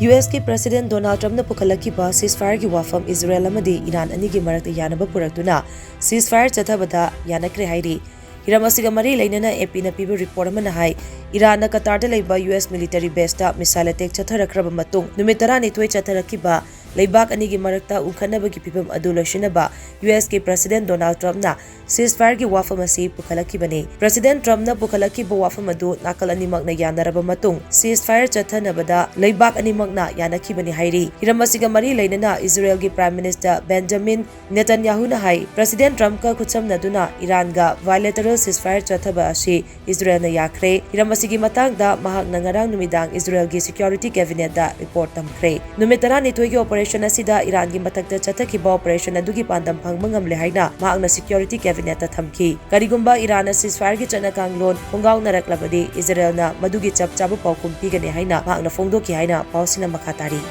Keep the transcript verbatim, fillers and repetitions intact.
U ꯑꯦꯁꯀꯤ President Donald Trumpꯅ ꯄꯨꯈꯠꯂꯛꯈꯤꯕ ceasefireꯒꯤ ꯋꯥꯐꯝ Israel ꯑꯃꯗꯤ Iran ꯑꯅꯤꯒꯤ ꯃꯔꯛꯇ ꯌꯥꯅꯕ ꯄꯨꯔꯛꯇꯨꯅ ceasefire ꯆꯠꯊꯕꯗ ꯌꯥꯅꯈ꯭ꯔꯦ ꯍꯥꯏꯔꯤ꯫ ꯍꯤꯔꯝ ꯑꯁꯤꯒ ꯃꯔꯤ ꯂꯩꯅꯅ APꯅ ꯄꯤꯕ report ꯑꯃꯅ ꯍꯥꯏ, ꯏꯔꯥꯟꯅ ꯀꯇꯥꯔꯗ ꯂꯩꯕ U S military baseꯇ missile attack ꯆꯠꯊꯔꯛꯈ꯭ꯔꯕ ꯃꯇꯨꯡ ꯅꯨꯃꯤꯠ ꯇꯔꯥꯅꯤꯊꯣꯏ ꯆꯠꯊꯔꯛꯈꯤꯕ ꯂꯩꯕꯥꯛ ꯑꯅꯤꯒꯤ ꯃꯔꯛꯇ ꯎꯪꯈꯠꯅꯕꯒꯤ ꯐꯤꯚꯝ ꯑꯗꯨ ꯂꯣꯏꯁꯤꯟꯅꯕ U S ꯀꯤ President Donald Trumpꯅ ceasefireꯒꯤ ꯋꯥꯐꯝ ꯑꯁꯤ ꯄꯨꯈꯠꯂꯛꯈꯤꯕꯅꯤ꯫ President Trumpꯅ ꯄꯨꯈꯠꯂꯛꯈꯤꯕ ꯋꯥꯐꯝ ꯑꯗꯨ ꯅꯥꯀꯜ ꯑꯅꯤꯃꯛꯅ ꯌꯥꯅꯔꯕ ꯃꯇꯨꯡ ceasefire ꯆꯠꯊꯅꯕꯗ ꯂꯩꯕꯥꯛ ꯑꯅꯤꯃꯛꯅ ꯌꯥꯅꯈꯤꯕꯅꯤ ꯍꯥꯏꯔꯤ꯫ ꯍꯤꯔꯝ ꯑꯁꯤꯒ ꯃꯔꯤ ꯂꯩꯅꯅ ꯏꯖꯔꯦꯜꯒꯤ Prime Minister Benjamin ꯅꯦꯇꯟꯌꯥꯍꯨꯅ ꯍꯥꯏ, President Trumpꯀ ꯈꯨꯠꯁꯝꯅꯗꯨꯅ ꯏꯔꯥꯟꯒ bilateral ceasefire ꯆꯠꯊꯕ ꯑꯁꯤ ꯏꯖꯔꯦꯜꯅ ꯌꯥꯈ꯭ꯔꯦ꯫ ꯍꯤꯔꯝ ꯑꯁꯤꯒꯤ ꯃꯇꯥꯡꯗ ꯃꯍꯥꯛꯅ ꯉꯔꯥꯡ ꯅꯨꯃꯤꯗꯥꯡ ꯏꯖꯔꯦꯜꯒꯤ security cabinetꯇ report ꯇꯝꯈ꯭ꯔꯦ꯫ ꯅꯨꯃꯤꯠ ꯇꯔꯥꯅꯤꯊꯣꯏꯒꯤ operation ꯑꯁꯤꯗ ꯏꯔꯥꯟꯒꯤ ꯃꯊꯛꯇ ꯆꯠꯊꯈꯤꯕ operation ꯑꯗꯨꯒꯤ ꯄꯥꯟꯗꯝ ꯐꯪꯕ ꯉꯝꯂꯦ ꯍꯥꯏꯅ ꯃꯍꯥꯛꯅ security cabinetꯇ ꯊꯝꯈꯤ꯫ ꯀꯔꯤꯒꯨꯝꯕ ꯏꯔꯥꯟꯅ ceasefire ꯆꯠꯅ ꯀꯥꯡꯂꯣꯟ ꯈꯣꯡꯒꯥꯎꯅꯔꯛꯂꯕꯗꯤ ꯏꯖꯔꯦꯜꯅ ꯃꯗꯨꯒꯤ ꯆꯞ ꯆꯥꯕ ꯄꯥꯎꯈꯨꯝ ꯄꯤꯒꯅꯤ ꯍꯥꯏꯅ ꯃꯍꯥꯛꯅ ꯐꯣꯡꯗꯣꯛꯈꯤ ꯍꯥꯏꯅ ꯄꯥꯎꯁꯤꯅ ꯃꯈꯥ ꯇꯥꯔꯤ꯫